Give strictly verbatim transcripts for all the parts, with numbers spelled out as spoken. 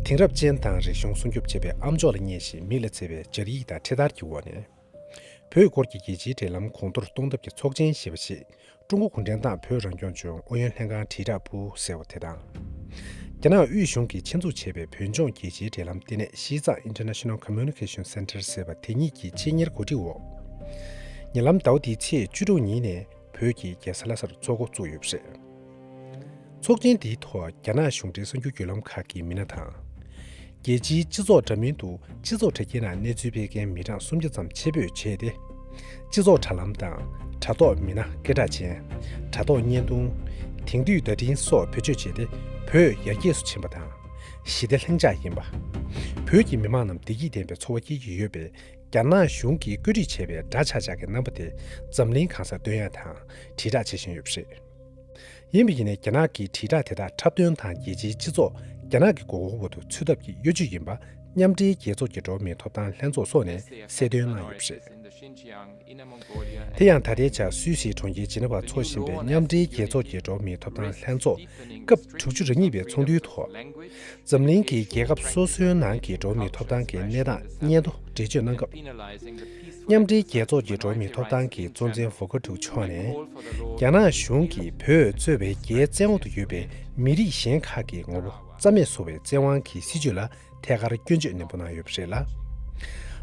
དེང་རབས་ཅན་དང་རིག་གཞུང་སྲུང་སྐྱོབ་བྱེད་པའི་ཨ་མཆོག་ལ་བརྙས་ཤིང་མིག་ལ་འཚེར་བའི་སྦྱར་ཡིག་དང་འཕྲེད་དར་གྱི་འོག་ནས། བོད་སྐོར་གྱི་རྒྱལ་སྤྱིའི་འབྲེལ་ལམ་གོང་མཐོར་གཏོང་ཐབས་ཀྱི་ཚོགས་ཆེན་ཞེས་པ་ཞིག་ཀྲུང་གོ་གུང་ཁྲན་ཏང་བོད་རང་སྐྱོང་ལྗོངས་ཨུ་ཡོན་ལྷན་ཁང་དྲིལ་བསྒྲགས་པུའུ་ཟེར་བ་དེ་དང་། རྒྱ་ནག་དབུས་གཞུང་གིས་ཆེད་འཛུགས་བྱས་པའི་བོད་ལྗོངས་རྒྱལ་སྤྱིའི་འབྲེལ་ལམ་ལྟེ་གནས་ཤིས་ཙང་International Communication Center ཟེར་བ་དེ་གཉིས་ཀྱི་ཆེད་གཉེར་གོ་སྒྲིག་འོག་ཉེ་ལམ་ཟླ་བ་འདིའི་ཚེས་བཅུ་དྲུག་ཉིན་ནས་བོད་ཀྱི་རྒྱལ་ས་ལྷ་སར་ཚོགས་འགོ་བཙུགས་ཡོད་པ་རེད། ཚོགས་ཆེན་འདིའི་ཐོག་རྒྱ་ནག་གཞུང་འབྲེལ་གསར་འགྱུར་བརྒྱུད་ལམ་ཁག་གི་མི་སྣ་དང་། རྒྱལ་སྤྱིའི་སྤྱི་ཚོགས་འདྲ་མིན་དུ་སྤྱི་ཚོགས་དྲ་རྒྱའི་ནང་གནས་ཚུལ་སྤེལ་མཁན་མི་གྲངས་སུམ་བརྒྱ་ཙམ་ཆེད་འབོད་བྱས་ཏེ། སྤྱི་ཚོགས་དྲ་ལམ་དང་དྲ་ཐོག་མི་སྣ་སྐད་གྲགས་ཅན། དྲ་ཐོག་བརྙན་ཐུང་། དེང་དུས་བརྡ་འཕྲིན་སོགས་བེད་སྤྱོད་བྱས་ཏེ་བོད་ཡར་རྒྱས་སུ་ཕྱིན་པ་དང་། ཞི་བདེ་ལྷིང་འཇགས་ཡིན་པ། བོད་ཀྱི་མི་མང་རྣམས་བདེ་སྐྱིད་ལྡན་པའི་འཚོ་བ་སྐྱེལ་གྱི་ཡོད་པའི་རྒྱ་ནག་གཞུང་གིས་བཀོད་སྒྲིག་བྱས་པའི་འདྲ་ཆགས་ཆགས་ཀྱི་རྣམ་པ་དེ་འཛམ་གླིང་གང་སར་སྟོན་ཡ་དང་དྲིལ་བསྒྲགས་བྱེད་བཞིན་ཡོད་པ་རེད། ཡིན་པ་ཡིན་ནའི་རྒྱ་ནག་གིས་དྲིལ་བསྒྲགས་དེ་དག་འཁྲབ་སྟོན་དང་རྒྱལ་སྤྱིའི་སྤྱི་ཚོགས་རྒྱ་ནག་གི་མགོ་སྐོར་འོག་ཏུ་ཚུད་ཐབས་ཀྱི་གཡོ་ཇུས་ཡིན་པ་མཉམ་འབྲེལ་རྒྱལ་ཚོགས་ཀྱི་འགྲོ་བ་མིའི་ཐོབ་ཐང་ལྷན་ཚོགས་སོགས་ནས་གསལ་སྟོན་གནང་ཡོད་པ་རེད། དེ་ཡང་ད་ལྟའི་ཆར་སུད་སིའི་གྲོང་ཁྱེར་ཇི་ནི་ཝར་འཚོགས་བཞིན་པའི་མཉམ་འབྲེལ་རྒྱལ་ཚོགས་ཀྱི་འགྲོ་བ་མིའི་ཐོབ་ཐང་ལྷན་ཚོགས་སྐབས་དྲུག་ཅུ་རེ་གཉིས་པའི་ཚོགས་འདུའི་ཐོག་འཛམ་གླིང་གི་རྒྱལ་ཁབ་སོ་སོའི་ནང་གི་འགྲོ་བ་མིའི་ཐོབ་ཐང་གི་གནས་སྟངས་སྙན་ཐོ་འགྲེལ་བརྗོད་གནང་སྐབས། མཉམ་འབྲེལ་རྒྱལ་ཚོགས་ཀྱི་འགྲོ་བ་མིའི་ཐོབ་ཐང་གི་གཙོ་འཛིན་ཝོ་ཁ་ཊུག་མཆོག་ནས། རྒྱ་ནག་གཞུང་གིས་བོད་གཙོས་པའི་རྒྱའི་བཙན་འོག་ཏུ་ཡོད་པའི་མི་རིགས་གཞན་ཁག་གི་ངོ་བོ་རྩ་མེད་བཟོ་བའི་བཙན་དབང་གི་སྲིད་བྱུས་ལ་ཐད་ཀར་སྐྱོན་བརྗོད་ནན་པོ་གནང་ཡོད་པ་རེད་ལ།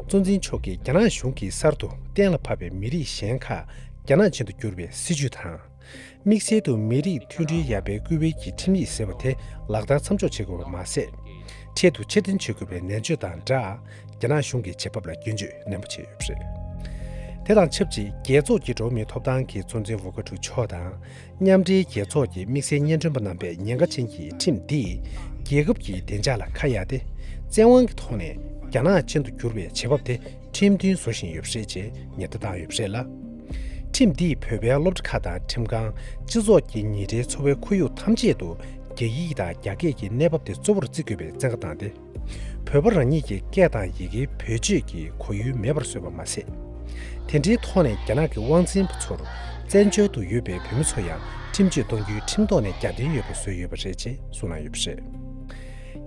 གཙོ་འཛིན་མཆོག་གིས་རྒྱ་ནག་གཞུང་གིས་གསར་དུ་གཏན་ལ་ཕབ་པའི་མི་རིགས་གཞན་ཁག་རྒྱ་ནག་ཅན་དུ་བསྒྱུར་བའི་སྲིད་བྱུས་དང་། དམིགས་བསལ་དུ་མི་རིགས་མཐུན་སྒྲིལ་ཡར་སྤེལ་སྐུལ་སྤེལ་གྱི་ཁྲིམས་ཡིག་ཟེར་བ་དེ་ལག་བསྟར་མཚམས་འཇོག་བྱེད་དགོས་པ་མ་ཟད། འཕྲལ་དུ་ཕྱིར་འཐེན་བྱེད་དགོས་པའི་ནན་བརྗོད་དང་སྦྲགས། རྒྱ་ནག་གཞུང་གི་བྱེད་བབ་ལ་སྐྱོན་བརྗོད་ནན་པོ་བྱས་ཡོད་པ་རེད། དེ་དང་ཆབས་ཅིག་རྒྱལ་ཚོགས་ཀྱི་འགྲོ་བ་མིའི་ཐོབ་ཐང་གི་གཙོ་འཛིན་ཝོ་ཁ་ཊུག་མཆོག་དང་། མཉམ་འབྲེལ་རྒྱལ་ཚོགས་ཀྱི་དམིགས་བསལ་སྙན་སྒྲོན་པ་རྣམ་པས་ཉེན་ཁ་ཅན་གྱི་ཁྲིམས་འདིས་རྒྱལ་ཁབ་ཀྱི་བདེ་འཇགས་ལ་ཁ་གཡར་ཏེ། བཙན་དབང་གི་ཐོག་ནས་རྒྱ་ནག་ཅན་དུ་བསྒྱུར་བའི་བྱེད་བབ་དེ་ཁྲིམས་མཐུན་བཟོ་བཞིན་ཡོད་པ་རེད་ཅེས་ཉེན་བརྡ་བཏང་ཡོད་པ་རེད་ལ། ཁྲིམས་འདིས་བོད་པའི་སློབ་གྲྭ་ཁག་དང་ཁྲིམས་ཁང་། སྤྱི་ཚོགས་ཀྱི་ཉིན་རེའི་འཚོ་བའི་ཁོར་ཡུག་ཐམས་ཅད་དུ་རྒྱ་ཡིག་དང་རྒྱ་སྐད་ཀྱི་གནས་བབ་དེ་གཙོ་བོར་བརྩི་དགོས་པའི་བཙན་བཀའ་བཏང་སྟེ། བོད་པ་རང་ཉིད་ཀྱི་སྐད་དང་ཡི་གེའི་བེད་སྤྱོད་ཀྱི་གོ་ཡུལ་མེད་པར་བཟོས་པ་མ་ཟད། དེ་འདྲའི་ཐོག་ནས་རྒྱ་ནག་གི་དབང་འཛིན་པ་ཚོར་བཙན་བྱོལ་དུ་ཡོད་པའི་བོད་མི་ཚོ་ཡང་ཁྲིམས་གཅོད་གཏོང་རྒྱུའི་ཁྲིམས་ཐོག་ནས་རྒྱབ་རྟེན་ཡོད་པ་བཟོས་ཡོད་པ་རེད་ཅེས་གསུངས་གནང་ཡོད་པ་རེད།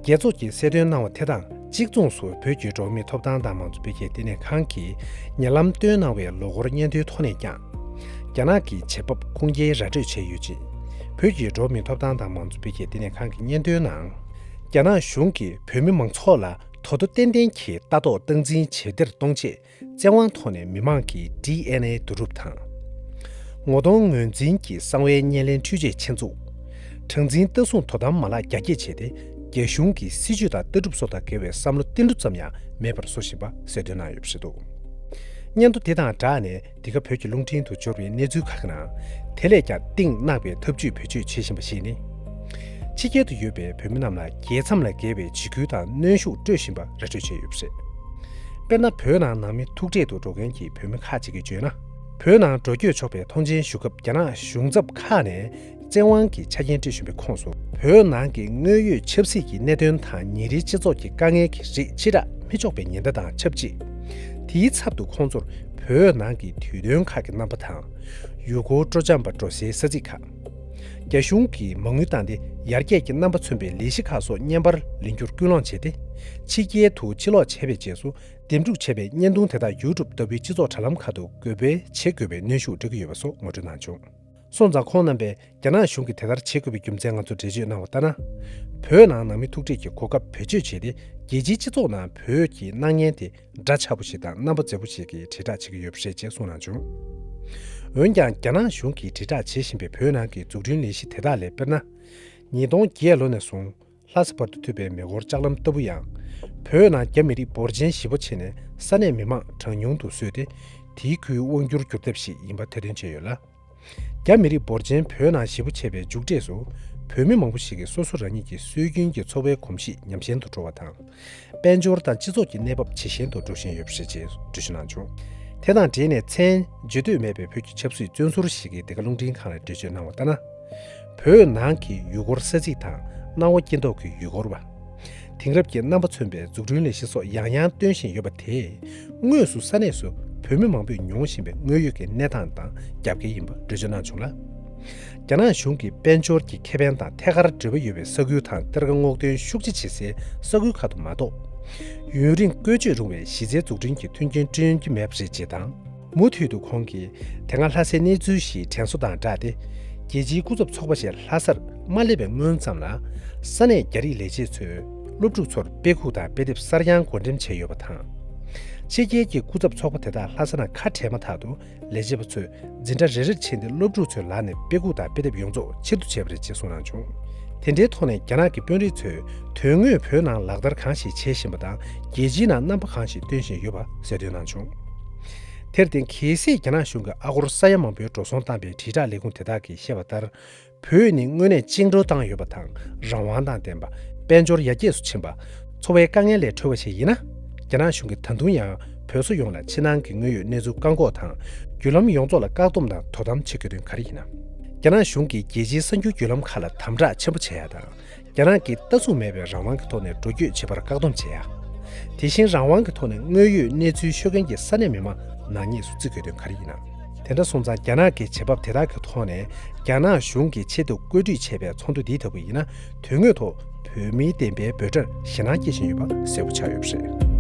རྒྱལ་ཚོགས་ཀྱིས་གསལ་སྟོན་གནང་བ་དེ་དང་གཅིག་མཚུངས་སུ་བོད་ཀྱི་འགྲོ་བ་མིའི་ཐོབ་ཐང་དང་མང་གཙོ་འཕེལ་རྒྱས་ལྟེ་གནས་ཁང་གིས་ཉེ་ལམ་བཏོན་གནང་བའི་ལོ་འཁོར་སྙན་ཐོའི་ཐོག་ནས་ཀྱང་། རྒྱ་ནག་གི་བྱེད་བབ་ཁུངས་སྐྱེལ་ར་སྤྲོད་བྱས་ཡོད་ཅིང་། བོད་ཀྱི་འགྲོ་བ་མིའི་ཐོབ་ཐང་དང་མང་གཙོ་འཕེལ་རྒྱས་ལྟེ་གནས་ཁང་གི་སྙན་ཐོའི་ནང་། རྒྱ་ནག་གཞུང་གིས་བོད་མི་མང་ཚོགས་ལ་དོ་དོ་ཏན་ཏན་གྱིས་ལྟ་རྟོག་སྟངས་འཛིན་ཇེ་བདེར་གཏོང་ཆེད། བཙན་དབང་ཐོག་ནས་མི་མང་གི་ཌི་ཨེན་ཨེ་བསྡུ་རུབ་དང་། ངོ་གདོང་ངོས་འཛིན་གྱི་གསང་བའི་བརྙན་ལེན་འཕྲུལ་ཆས་ཆེད་འཛུགས། གྲངས་འཛིན་ལྟ་སྲུང་དོ་དམ་མ་ལག་རྒྱ་སྐྱེད་བྱས་ཏེ། རྒྱ་གཞུང་གི་སྲིད་ཇུས་དང་ལྟ་གྲུབ་སོགས་དང་འགལ་བའི་བསམ་བློ་ཏིལ་འབྲུ་ཙམ་ཡང་མེད་པར་བཟོ་བཞིན་པ་གསལ་སྟོན་གནང་ཡོད་པ་རེད་འདུག་སྙན་ཐོ་དེ་དང་སྦྲགས་ནས་འདི་ག་བོད་ཀྱི་རླུང་འཕྲིན་དུ་འབྱོར་བའི་གནས་ཚུལ་ཁག་གི་ནང་། དེ་ལས་ཀྱང་གཏིང་གནག་པའི་ཐབས་ཇུས་བེད་སྤྱོད་བྱེད་བཞིན་པ་ཞིག་ནི། ཕྱི་རྒྱལ་དུ་ཡོད་པའི་བོད་མི་རྣམས་ལ་རྒྱལ་མཚམས་ལས་བརྒལ་བའི་འཇིགས་སྐུལ་དང་གནོན་ཤུགས་སྤྲོད་བཞིན་པ་ར་སྤྲོད་བྱས་ཡོད་པ་རེད། དཔེར་ན། བོད་ནང་ནང་མི་ཐུག་འཕྲད་དུ་འགྲོ་མཁན་གྱི་བོད་མི་ཁག་ཅིག་གིས་བརྗོད་ན། བོད་ནང་འགྲོ་སྐྱོད་ཆོག་པའི་ཐོངས་མཆན་ཞུ་སྐབས་རྒྱ་ནག་གཞུང་ཚབ་ཁག་ནས་བཙན་དབང་གི་ཆ་རྐྱེན་སྤྲད་བཞིན་པའི་ཁོངས་སུ། བོད་ནང་གི་དངོས་ཡོད་ཆབ་སྲིད་ཀྱི་གནད་དོན་དང་ཉིན་རེའི་སྤྱི་ཚོགས་ཀྱི་དཀའ་ངལ་གྱི་རིགས་ཕྱི་བསྒྲགས་མི་ཆོག་པའི་ཉེན་བརྡ་དང་ཆབས་ཅིག་དེའི་ཚབ་ཏུ་ཁོང་ཚོར་བོད་ནང་གི་དུས་སྟོན་ཁག་གི་རྣམ་པ་དང་། ཡུལ་སྐོར་སྤྲོ་འཆམ་པ་འགྲོ་སའི་ས་ཚིགས་ཁག་རྒྱ་གཞུང་གིས་མ་དངུལ་བཏང་སྟེ་ཡར་རྒྱས་ཀྱི་རྣམ་པ་མཚོན་པའི་ལས་གཞི་ཁག་སོགས་བརྙན་པར་ལེན་རྒྱུར་སྐུལ་སློང་བྱས་ཏེ། ཕྱི་རྒྱལ་དུ་ཕྱིར་ལོག་བྱས་པའི་རྗེས་སུ་འདེམས་སྒྲུག་བྱས་པའི་བརྙན་ཐུང་དེ་དག་ཡུ་ཊུབ་ལྟ་བུའི་སྤྱི་ཚོགས་དྲ་ལམ་ཁག་ཏུ་འགོད་སྤེལ་བྱེད་དགོས་པའི་གནོན་ཤུགས་སྤྲད་ཀྱི་ཡོད་པ་སོགས་ངོ་སྤྲོད་གནང་བྱུང་། སོང་ཙང་ཁོང་རྣམ་པས་རྒྱ་ནག་གཞུང་གིས་དེ་ལྟར་བྱེད་དགོས་པའི་རྒྱུ་མཚན་ང་ཚོར་འགྲེལ་བརྗོད་གནང་བ་ལྟར་ན། བོད་ནང་ནང་མི་ཐུག་འཕྲད་ཀྱི་གོ་སྐབས་བེད་སྤྱོད་བྱས་ཏེ། རྒྱལ་སྤྱིའི་སྤྱི་ཚོགས་ནང་བོད་ཀྱི་སྣང་བརྙན་དེ་འདྲ་ཆགས་པོ་ཞིག་དང་རྣམ་པ་མཛེས་པོ་ཞིག་གིས་དྲིལ་བསྒྲགས་བྱེད་ཀྱི་ཡོད་པ་རེད་ཅེས་གསུངས་གནང་བྱུང་། འོན་ཀྱང་། རྒྱ་ནག་གཞུང་གིས་དྲིལ་བསྒྲགས་བྱེད་བཞིན་པའི་བོད་ནང་གི་འཛུགས་སྐྲུན་ལས་གཞི་དེ་དག་ལས་དཔེར་ན། ཉིས་སྟོང་བརྒྱད་ལོ་ནས་བཟུང་ལྷ་ས་བར་དུ་མཐུད་པའི་མེ་འཁོར་ལྕགས་ལམ་ལྟ་བུ་ཡང་། བོད་ནང་རྒྱ་མི་རིགས་འབོར་ཆེན་ཞེ་པོ་ཕྱིན་ནས་ས་གནས་མི་མང་གྲངས་ཉུང་དུ་བཟོས་ཏེ། དེའི་ཁུལ་དབང་སྒྱུར་བསྒྱུར་ཐབས་ཤིག་ཡིན་པ་ཐེར་འདོན་བྱས་ཡོད་ལ། རྒྱ་མི་རིགས་འབོར་ཆེན་བོད་ནང་ཞེ་པོ་ཆེ་བའི་མཇུག་འབྲས་སུ། བོད་མི་མང་པོ་ཞིག་གིས་སོ་སོ་རང་ཉིད་ཀྱི་སྲོལ་རྒྱུན་གྱི་འཚོ་བའི་གོམས་གཤིས་ཉམས་ཞན་དུ་འགྲོ་བ་དང་། དཔལ་འབྱོར་དང་སྤྱི་ཚོགས་ཀྱི་གནས་བབ་ཇེ་ཞན་དུ་འགྲོ་བཞིན་ཡོད་པ་རེད་ཅེས་འགྲེལ་བརྗོད་གནང་བྱུང་། དེ་དང་འབྲེལ་ནས་མཚན་བརྗོད་འདོད་མེད་པའི་བོད་ཀྱི་ཆབ་སྲིད་བཙོན་ཟུར་ཞིག་གིས་འདི་ག་རླུང་འཕྲིན་ཁང་ལ་འགྲེལ་བརྗོད་གནང་བ་ལྟར་ན། བོད་ནང་གི་ཡུལ་སྐོར་ས་ཚིགས་དང་སྣང་བ་སྐྱིད་མདོག་གི་ཡུལ་སྐོར་བ། དེང་རབས་ཀྱི་རྣམ་པ་མཚོན་པའི་འཛུགས་སྐྲུན་ལས་གཞི་སོགས་ཡང་ཡང་བཏོན་བཞིན་ཡོད་པ་དེས། དངོས་སུ་ས་གནས་སུ་བོད་མི་མང་པོས་མྱོང་བཞིན་པའི་དངོས་ཡོད་ཀྱི་གནས་སྟངས་དང་རྒྱབ་འགལ་ཡིན་པ་འགྲེལ་བརྗོད་གནང་བྱུང་ལ། རྒྱ་ནག་གཞུང་གིས་དཔལ་འབྱོར་གྱི་ཁེ་ཕན་དང་ཐད་ཀར་འབྲེལ་བ་ཡོད་པའི་ས་ཁུལ་དང་གཏེར་ཁ་སྔོག་འདོན་ཤུགས་ཆེ་བྱེད་སའི་ས་ཁུལ་ཁག་ཏུ་མ་གཏོགས། ཡུན་རིང་བཀོལ་སྤྱོད་རུང་བའི་གཞི་རྩའི་འཛུགས་སྐྲུན་གྱི་མཐུན་རྐྱེན་བསྐྲུན་གྱི་མེད་པ་རེད་ཅེས་དང་། མུ་མཐུད་དུ་ཁོང་གིས་དེ་སྔ་ལྷ་སའི་གནས་ཚུལ་ཞིག་དྲན་གསོ་དང་སྦྲགས་ཏེ། རྒྱལ་སྤྱིའི་སྐུ་ཚབ་ཚོགས་པ་ཞིག་ལྷ་སར་མ་སླེབས་པའི་སྔོན་ཙམ་ལ། ས་གནས་རྒྱ་རིགས་ལས་བྱེད་ཚོས་སློབ་ཕྲུག་ཚོར་དཔེ་ཁུག་དང་དཔེ་དེབ་གསར་ཡང་བགོ་འགྲེམས་བྱས་ཡོད་པ་དང་། ཕྱི་རྒྱལ་གྱི་སྐུ་ཚབ་ཚོགས་པ་དེ་དག་ལྷ་ས་ནང་ཁ་བྲལ་མ་ཐག་ཏུ། ལས་བྱེད་པ་ཚོས་འཛིན་གྲྭ་རེ་རེར་ཕྱིན་ཏེ་སློབ་ཕྲུག་ཚོའི་ལག་ནས་དཔེ་ཁུག་དང་དཔེ་དེབ་ཡོངས་རྫོགས་ཕྱིར་བསྡུ་བྱས་པ་རེད་ཅེས་གསུངས་གནང་བྱུང་། དེ་འདྲའི་ཐོག་ནས་རྒྱ་ནག་གི་དཔོན་རིགས་ཚོས་དོན་དངོས་བོད་ནང་ལག་བསྟར་གང་ཞིག་བྱེད་བཞིན་པ་དང་། རྒྱལ་སྤྱིའི་ནང་རྣམ་པ་གང་ཞིག་སྟོན་བཞིན་ཡོད་པ་གསལ་སྟོན་གནང་བྱུང་། དེར་བརྟེན། གལ་སྲིད་རྒྱ་ནག་གཞུང་གིས་ཨ་སྒོར་ས་ཡ་མང་པོའི་འགྲོ་སོང་བཏང་པའི་དྲིལ་བསྒྲགས་ལས་ཁུངས་དེ་དག་གིས་བཤད་པ་ལྟར། བོད་ནི་དངོས་གནས་བཅིངས་འགྲོལ་བཏང་ཡོད་པ་དང་། རང་དབང་དང་ལྡན་པ། དཔལ་འབྱོར་ཡར་རྒྱས་སུ་ཕྱིན་པ། འཚོ་བའི་དཀའ་ངལ་ལས་གྲོལ་བ་ཞིག་ཡིན་ན། རྒྱ་ནག་གཞུང་གིས་ད་དུང་ཡང་བོད་ས་ཡོངས་ལ་ཕྱི་ནང་གི་དངོས་ཡོད་གནས་ཚུལ་བཀག་འགོག་དང་། བརྒྱུད་ལམ་ཡོངས་རྫོགས་ལ་བཀག་སྡོམ་དང་དོ་དམ་བྱེད་དགོས་དོན་ག་རེ་ཡིན་ན། རྒྱ་ནག་གཞུང་གིས་རྒྱལ་སྤྱིའི་གསར་འགྱུར་བརྒྱུད་ལམ་ཁག་ལ་དམ་དྲག་ཆེན་པོ་བྱེད་ཡ་དང་། རྒྱ་ནག་གིས་ལྟ་ཚུགས་མེད་པའི་རང་དབང་གི་ཐོག་ནས་འགྲོ་སྐྱོད་བྱེད་པར་བཀག་སྡོམ་བྱེད་ཡ། དེ་བཞིན་རང་དབང་གི་ཐོག་ནས་དངོས་ཡོད་གནས་ཚུལ་ཤོད་མཁན་གྱི་ས་གནས་མི་མང་ནག་ཉེས་སུ་བརྩི་དགོས་དོན་ག་རེ་ཡིན་ན། དེ་འདྲ་སོང་ཙང་རྒྱ་ནག་གི་བྱེད་བབ་དེ་དག་གི་ཐོག་ནས་རྒྱ་ནག་གཞུང་གིས་ཆེད་དུ་བཀོད་སྒྲིག་བྱས་པའི་ཚོགས་འདུ་འདི་ལྟ་བུ་ཡིན་ན། དོན་དངོས་ཐོག་བོད་མིའི་བདེན་པའི་འབོད་སྒྲར་ཞེད་སྣང་སྐྱེ་བཞིན་ཡོད་པ་གསལ་པོ་ཆགས་ཡོད་པ་རེད།